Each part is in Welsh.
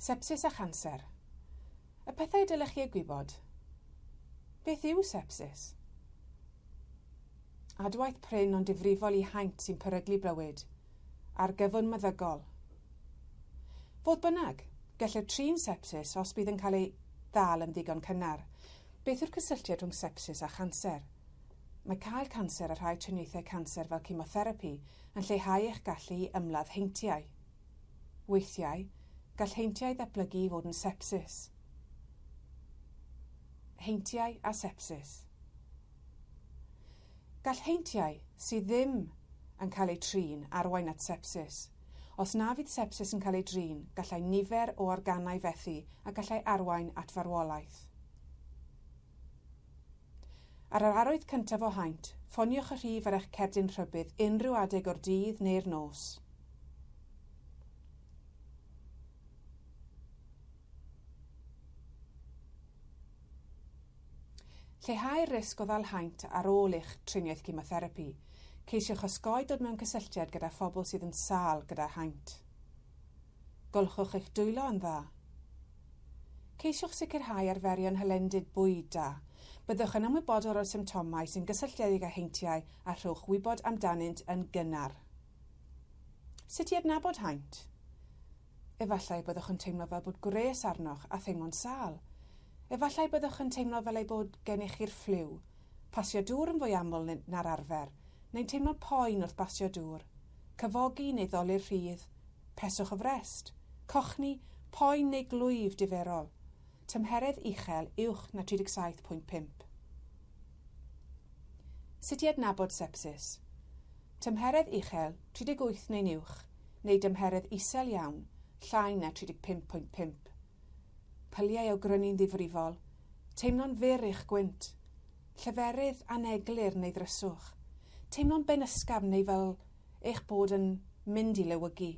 Sepsis a chanser. Y pethau y dylech chi eu gwybod. Beth yw sepsis? Adwaith prin ond difrifol i haint sy'n peryglu bywyd. Argyfwng meddygol. Fodd bynnag, gellir trin sepsis os bydd yn cael ei ddal yn ddigon cynnar. Beth yw'r cysylltiad rhwng sepsis a chanser? Mae cael canser a rhai triniaethau canser fel cemotherapi yn lleihau eich gallu i ymladd heintiau. Weithiau, gall heintiau ddatblygu i fod yn sepsis. Heintiau a sepsis. Gall heintiau sydd ddim yn cael eu trin arwain at sepsis. Os na fydd sepsis yn cael ei drin, gallai nifer o organau fethu a gallai arwain at farwolaeth. Ar yr arwydd cyntaf o haint, ffoniwch y rhif ar eich cerdyn rhybudd unrhyw adeg o'r dydd neu'r nos. Lleihau'r risg o ddal haint ar ôl eich triniaeth chemotherapi. Ceisiwch osgoi dod mewn cysylltiad gyda phobl sydd yn sâl gyda haint. Golchwch eich dwylo yn dda. Ceisiwch sicrhau arferion hylendid bwyd da. Byddwch yn ymwybodol o'r symptomau sy'n gysylltiedig â heintiau a rhowch wybod amdanynt yn gynnar. Sut i adnabod haint? Efallai y byddwch yn teimlo fel bod gwres arnoch a theimlo'n sâl. Efallai y byddwch yn teimlo fel ei bod gennych chi'r ffliw, pasio dŵr yn fwy aml na'r arfer, neu'n teimlo poen wrth basio dŵr, cyfogi neu ddolur rhydd, peswch y frest, cochni, poen neu glwyf diferol, tymheredd uchel uwch na 37.5. Sut i adnabod sepsis? Tymheredd uchel, 38 neu'n uwch, neu dymheredd isel iawn, llai na 35.5. Pyliau o grynu'n ddifrifol, teimlo'n fyr eich gwynt, lleferydd aneglur neu ddryswch, teimlo'n benysgafn neu fel eich bod yn mynd i lewygu,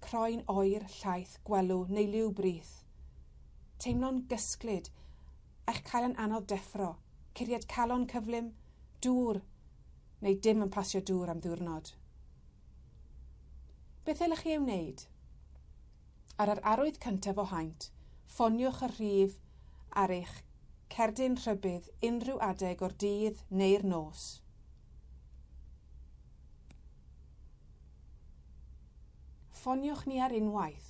croen oer, llaith, gwelw neu liw brith, teimlo'n gysglyd a'ch cael yn anodd deffro, curiad calon cyflym, dŵr, neu dim yn pasio dŵr am ddiwrnod. Beth ddylech chi ei wneud? Ar yr arwydd cyntaf o haint, ffoniwch y rhif ar eich cerdyn rhybudd unrhyw adeg o'r dydd neu'r nos. Ffoniwch ni ar unwaith.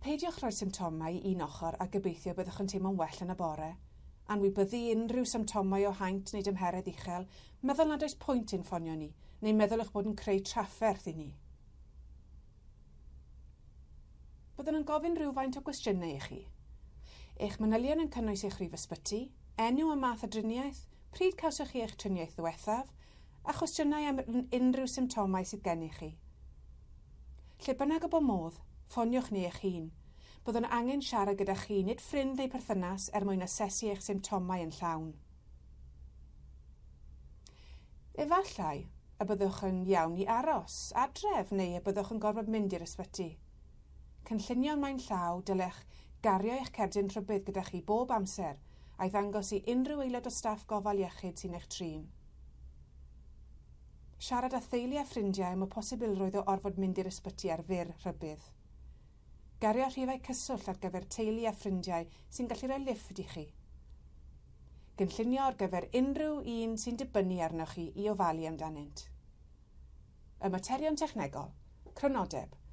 Peidiwch rhoi symptomau i un ochr a gobeithio byddwch yn teimlo'n well yn y bore. Anwybyddu unrhyw symptomau o haint neu dymheredd uchel, meddwl nad oes pwynt ein ffonio ni, neu meddwl eich bod yn creu trafferth i ni. Byddwn yn gofyn rhywfaint o gwestiynau i chi. Eich manylion yn cynnwys eich rhif ysbyty, enw a math o driniaeth, pryd cawsoch chi eich triniaeth ddiwethaf, a chwestiynau am unrhyw symptomau sydd gennych chi. Lle bynnag y bo modd, ffoniwch ni eich hun. Byddwn angen siarad gyda chi, nid ffrind neu perthynas, er mwyn asesu eich symptomau yn llawn. Efallai y byddwch yn iawn i aros adref neu y byddwch yn gorfod mynd i'r ysbyty. Cynllunio ymlaen llaw, dylech gario eich cerdyn rhybudd gyda chi bob amser a'i ddangos i unrhyw aelod o staff gofal iechyd sy'n eich trin. Siarad â theulu a ffrindiau am y posibilrwydd o orfod mynd i'r ysbyty ar fyr rhybudd. Gario rhifau cyswllt ar gyfer teulu a ffrindiau sy'n gallu rhoi lifft i chi. Gynllunio ar gyfer unrhyw un sy'n dibynnu arnoch chi i ofalu amdanynt. Y materion technegol. Crynodeb.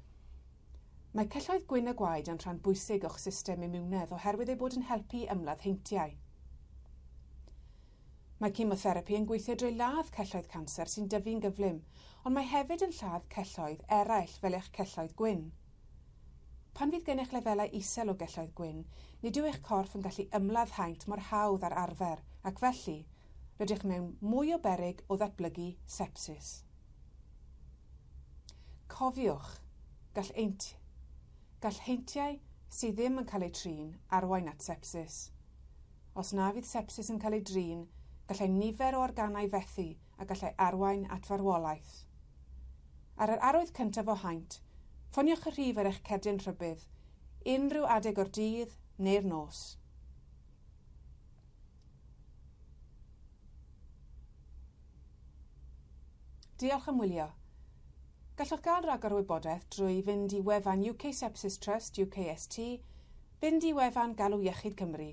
Mae celloedd gwyn y gwaed yn rhan bwysig o'ch system imiwnedd oherwydd eu bod yn helpu i ymladd heintiau. Mae cemotherapi yn gweithio drwy ladd celloedd canser sy'n dyfu'n gyflym, ond mae hefyd yn lladd celloedd eraill fel eich celloedd gwyn. Pan fydd gennych lefelau isel o gelloedd gwyn, nid yw eich corff yn gallu ymladd haint mor hawdd â'r arfer ac felly, rydych mewn mwy o beryg o ddatblygu sepsis. Cofiwch, gall eint, gall heintiau sydd ddim yn cael eu trin arwain at sepsis. Os na fydd sepsis yn cael ei drin, gallai nifer o organau fethu a gallai arwain at farwolaeth. Ar yr arwydd cyntaf o haint, ffoniwch y rhif ar eich cerdyn rhybudd, unrhyw adeg o'r dydd neu'r nos. Diolch am wylio. Gallwch gael rhagor o wybodaeth drwy fynd i wefan UK Sepsis Trust, UKST, fynd i wefan Galw Iechyd Cymru.